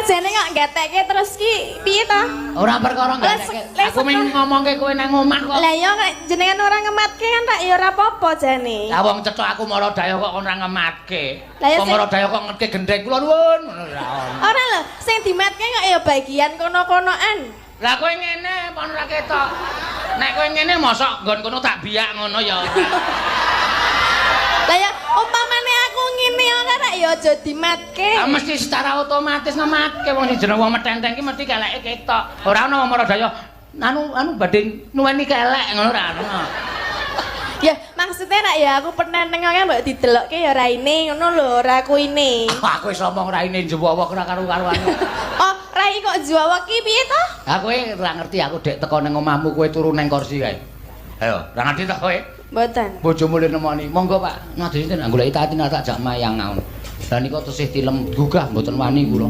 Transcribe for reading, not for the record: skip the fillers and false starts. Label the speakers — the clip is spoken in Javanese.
Speaker 1: Jane kok gatekke terus ki piye to?
Speaker 2: Ora perkara gatekke.
Speaker 1: Les
Speaker 2: Aku ming ngomongke kowe nang omah kok.
Speaker 1: Lah ya nek jenengan ora ngematke kan tak ya ora apa-apa jane.
Speaker 2: Lah wong cetha aku maradaya kok ora ngematke.
Speaker 1: Lah ya
Speaker 2: Wong maradaya kok ngetke gendeng kula nuwun ngono ora ono.
Speaker 1: Ora lho, sing dimatke kok ya bagian kono-konoan.
Speaker 2: Lah kowe ngene pon ora ketok. Nek kowe ngene mosok nggon kono tak biak ngono ya.
Speaker 1: Lah ya umpamane aku ngene ora rak ya aja dimatke.
Speaker 2: Ah mesti secara otomatis ngematke wong sing jeneng wong metenteng ki mesti keleke ketok. Ora ono wong maradaya anu anu badhe nuweni kelek ngono ora ono.
Speaker 1: Ya maksudnya rak ya aku penenteng kan mbok didelokke ya raine ngono lho, ora kuine.
Speaker 2: Aku wis omong raine njewowok ora karu-karuan.
Speaker 1: Oh, rai kok juwawak ki piye to?
Speaker 2: Aku ora ngerti aku dek teko nang omahmu kowe turu nang kursi kae. Ayo, ora ngerti ta kowe?
Speaker 1: Mboten.
Speaker 2: Bojomu le nemoni. Monggo Pak, ngadhi sinten goleki Tatin tak jak mayang ngono. Lah nika tesih tilem gugah mboten wani kula.